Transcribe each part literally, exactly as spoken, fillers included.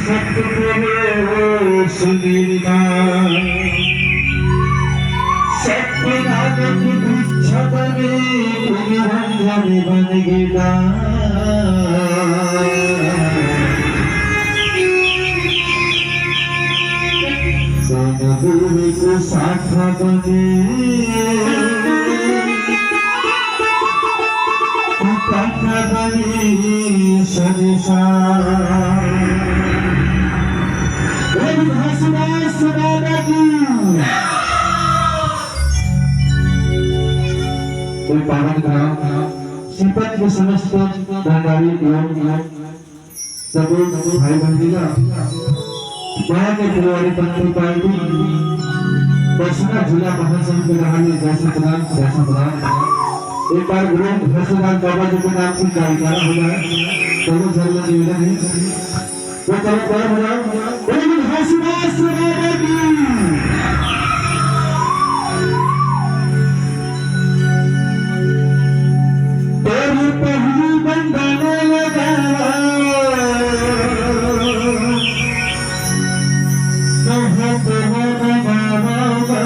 सतगुरु सुनीता सत्यनारायण भिक्षापति निरंजन बन गया। सतगुरु को साथ बने ये पावन ग्राम सीपत के समस्त भंडारी एवं सभी भाई बहन जी ला, मैं के फुलवारी पंथी पार्टी, बसना जिला महासंघ के रहने जय सतनाम, जय सतनाम। एक बार गुरु घसीदास बाबा जी के नाम से जयकारा हो जाए। चलो, चलो, निवेदन है। तो चलो, प्यार हो जाओ। गुरु घसीदास बाबा की। तोर पहली बंदन लगावा, कहाँ तोर बनावा।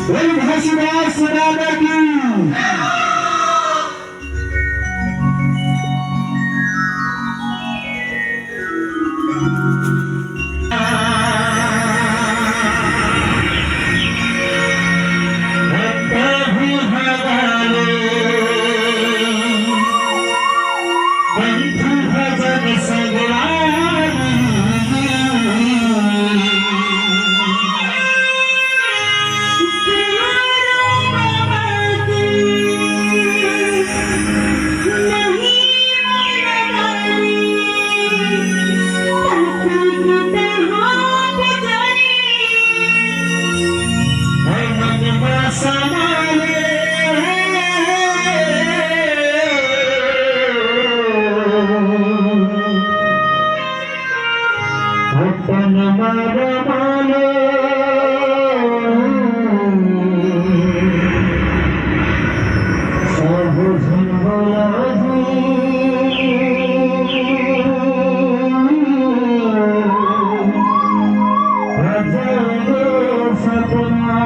बोल घासीदास राजा की। अपन मर मानो, सब झन बोला जी, अजय सपना।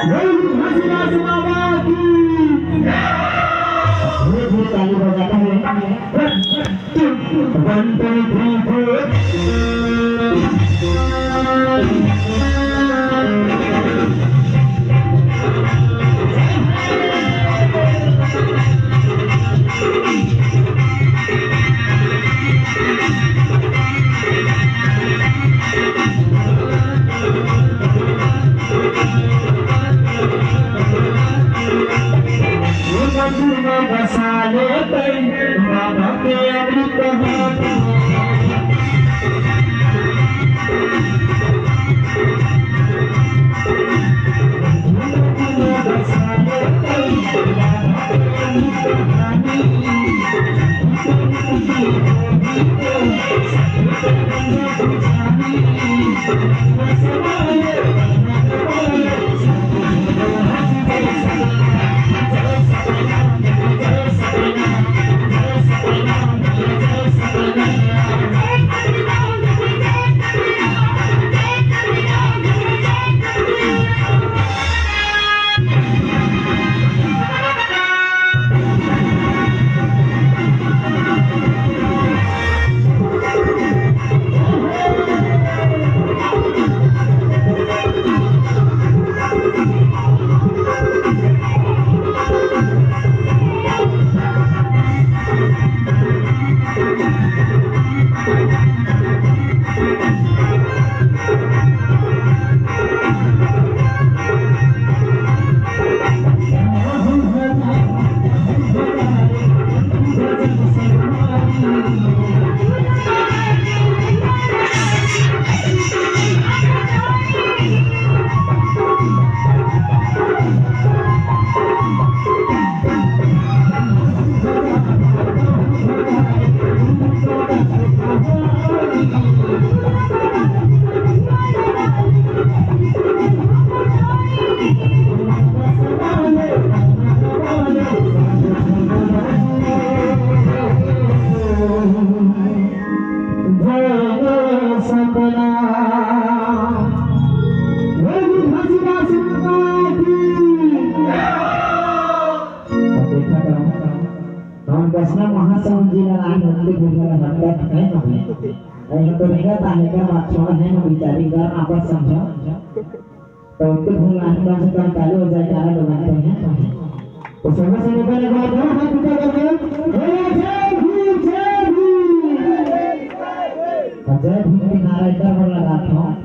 बोल घासीदास बाबा की। ये भी ताली बजाता है। One, two, three, four. हमन वैष्णव महासंघ जी ला नाम होते गुरु ला भंडार खाए ना भाई। अरे हम तो नहीं कहता है, कर बात छोड़ा है ना, बेचारी कर आपस समझो। तो उत्ते भूल आने कम से कम चालू हो जाए, काला लोग आते हैं। तो सबसे पहले एक बार दोनों हाथ ऊपर करके बोलो, जय भीम, जय भीम। और जय भीम के नारा एक बार और लगाता हूँ।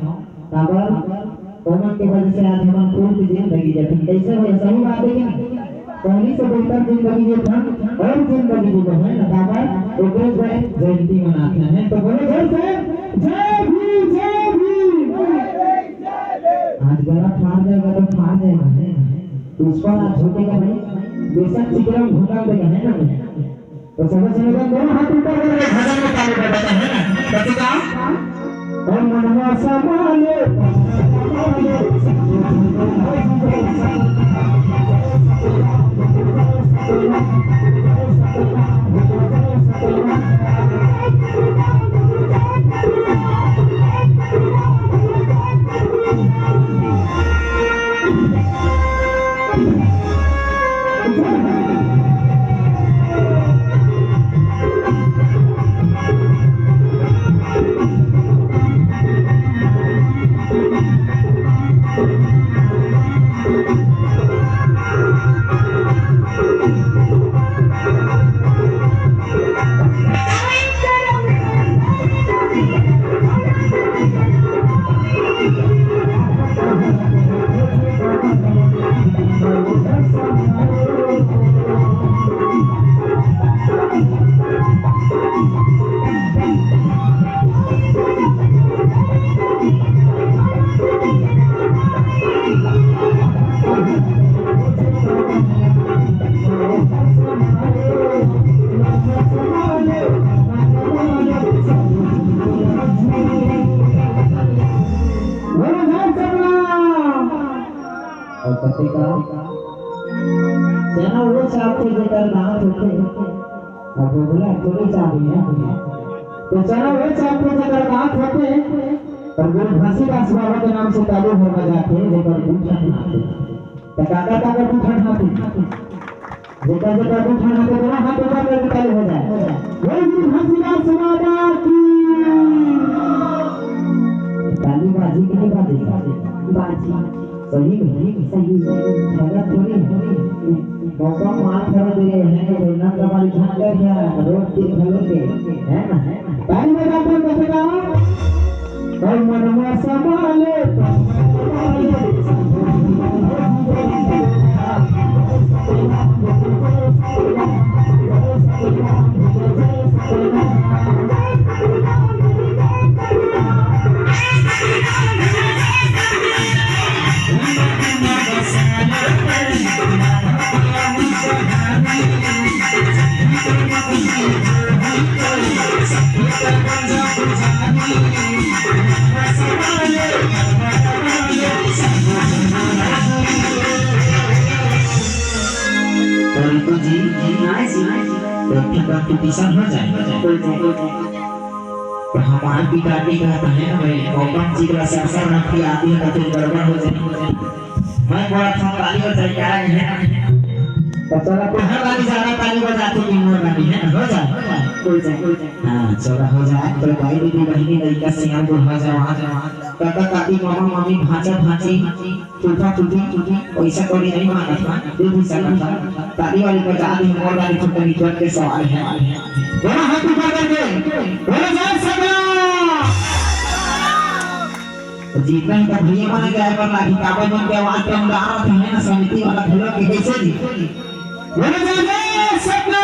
काबर? ओमन के वजह से आज हमन खुल के जिंदगी जीथन। कैसे भैया, सही बात है कि नहीं? पहली से बेहतर जिंदगी जीथन और जिंदगी जीबो, है ना? काबर? ओकरे जय-, जयंती मनाथन, है। तो बोलो जोर से, जय भीम, जय भीम। आज गला फाड़ जाएगा तो फाड़ जाएगा, है। पुष्पा राज झुकेगा नहीं, बेशक चित्रम भूकंप देगा, है ना? तो सबसे पहले दोनों हाथ ऊपर करके भजन में ताली बजाते हैं, है ना? तो ठीक है? ओम नमः शिवाय। और कथी का? चना वो चाप के जेकर दांत होथे, अब बोला थोड़ी चाबी है। तो चना वो चाप के जेकर दांत होथे, और गुरु घासीदास बाबा के नाम से ताली हो बजाथे, जेकर दू ठन हाथ हे। तो काका, काका दू ठन हाथ हे। जेकर, जेकर दू ठन हाथ हे, दोनों हाथ ऊपर करके ताली हो जाए। बोल गुरु घासीदास बाबा की। ताली बाजी कि नहीं बाजी? बाजी। सही में? सही में। गलत थोड़ी। मौका मार कर दे हैं, तो ना कमाल झांका क्या, रोड के घलों के, है ना? ताली बजाते हैं, कैसे गाओ? और मनवा संभाले। परंतु जी, हाँ जी, एक ठन competition हो जाए। हो जाए, हो जाए। तो हमार पिताजी कहता है ना भाई, गौतम जी का सरसर रख के आती है तो फिर गड़बड़ हो जाए। मैं बड़ा था, ताली हो जाए, क्या है? तो चलो, कोहर वाली ज्यादा ताली बजाती कि मोर वाली, है ना? हो जाए, हो जाए, हो जाए। हाँ, चलो हो जाए, तो भाई, दीदी, बहनी, लड़का, सियान, बूढ़ा, जवान, काका, काकी, मामा, मामी, भांचा, भांची, फूफा, फूफी, पैसा कौड़ी नहीं मांगत हन, दे भी सकत हन। ताली वाली बजा दी, मोर वाली तो तनी जोर के सवाल है। दोनों हाथ ऊपर करके, बोलो जय सरना। तो जीतना ही तो भैया मन गाय पर लागी, काबर मन के आवाज कम गा रहा है ना, समिति वाला घलो के कैसे जी? बोलो जय जय सरना।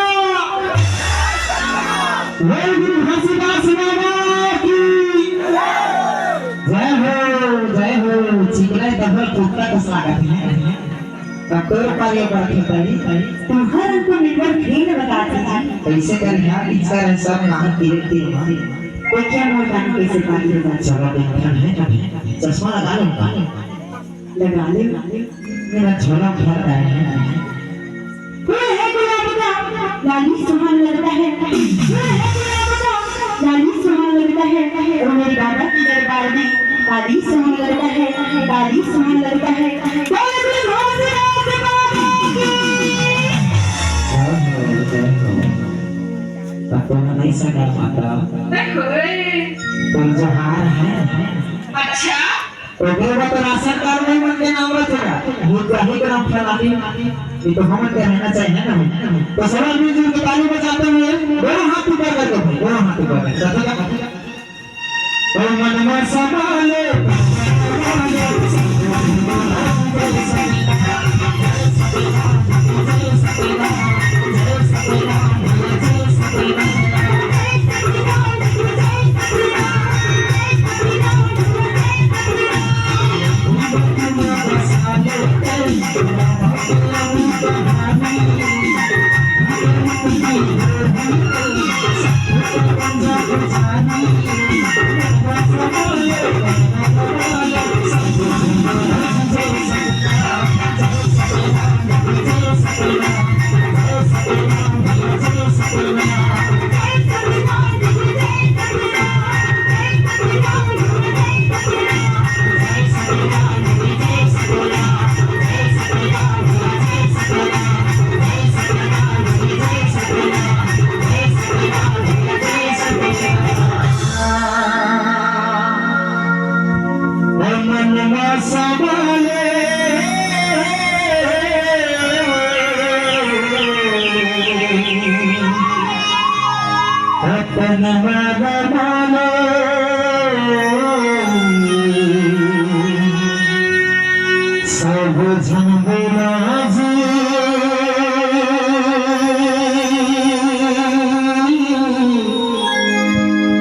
बोल गुरु घासीदास बाबा की। जय हो, जय हो। चिकना डबल कुत्ता का स्वागत है। अब तोर पाले पर खेतली, तुम्हारा को निकल खेल बताती है। कैसे कर यहाँ पिक्चर है सब नाम तीर तीर। देखिए मोर कान कैसे पानी हो जाता है। चलो देखा है, चश्मा लगा लो, लगा लो। लगा ले, लगा ले। मेरा झोला भर आया है। फूल है गुलाब का, लाली सुहान लगता है। फूल है गुलाब का, लाली सुहान लगता है। ओ मेरे बाबा की दरबार में, लाली सुहान लगता है, लाली सुहान लगता है। बोल गुरु घासीदास बाबा की। जय हो, जय हो। अब तो नहीं सका माता। ओए होए। तुम जो हार है। अच्छा? तो ओकरे बाद तो राशन कार्ड में मन के नाम रखेगा, ये जाहि के नाम फैलानी, ये तो हमन के रहना चाहिए ना। तो सब मिलजुल के ताली बजाते हुए दोनों हाथ ऊपर करके भाई, दोनों हाथ ऊपर करके। ओ मनवा संभाले, सब झन बोला जी,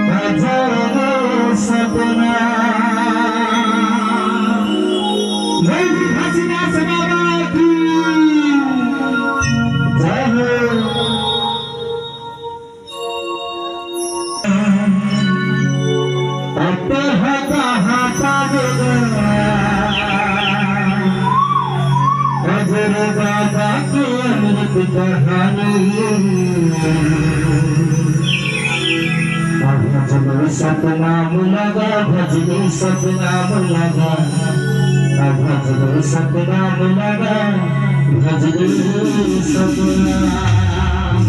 हजारों सपना। लौरी घासीदास बाबा की जय हो। अतः कहाँ पावेगा अगर बाबा के अमृत कहानी। भजनी सतनाम लगा, भजनी सतनाम लगा, भजनी सतनाम लगा, भजनी सतनाम।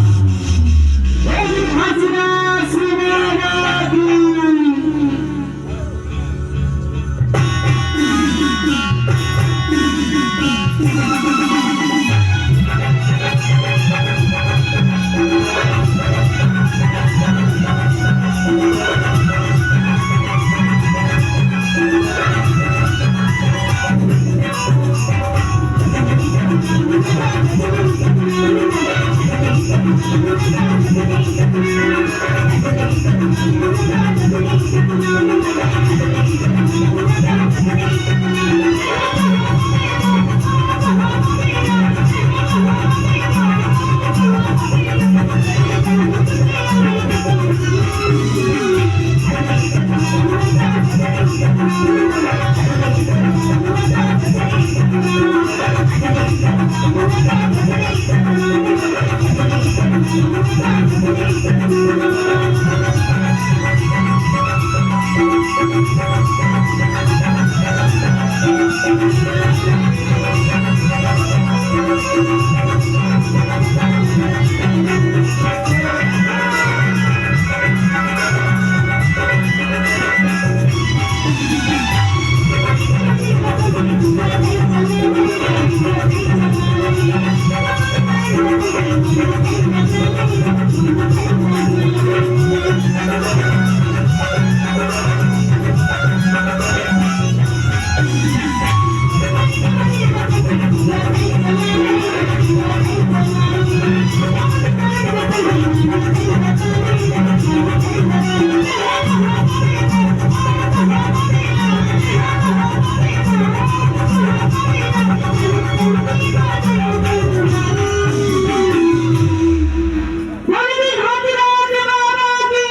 बोले भी हाथीराज बाबा की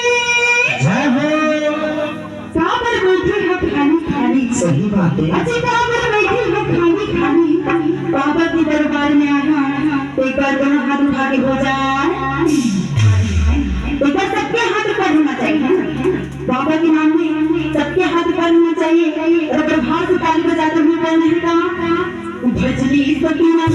जय हो। काबर बैठे हो खाली खाली? सही बात है। अच्छा, काबर बैठे हो खाली खाली? बाबा के दरबार में आना, एक बार दोनों हाथ उठा के हो जाए, एक बार सबके हाथ ऊपर होना चाहिए। बाबा के नाम में सबके हाथ ऊपर होना चाहिए। और अगर भाव से ताली बजाते हुए बोल रहे का, भजनी सकीना।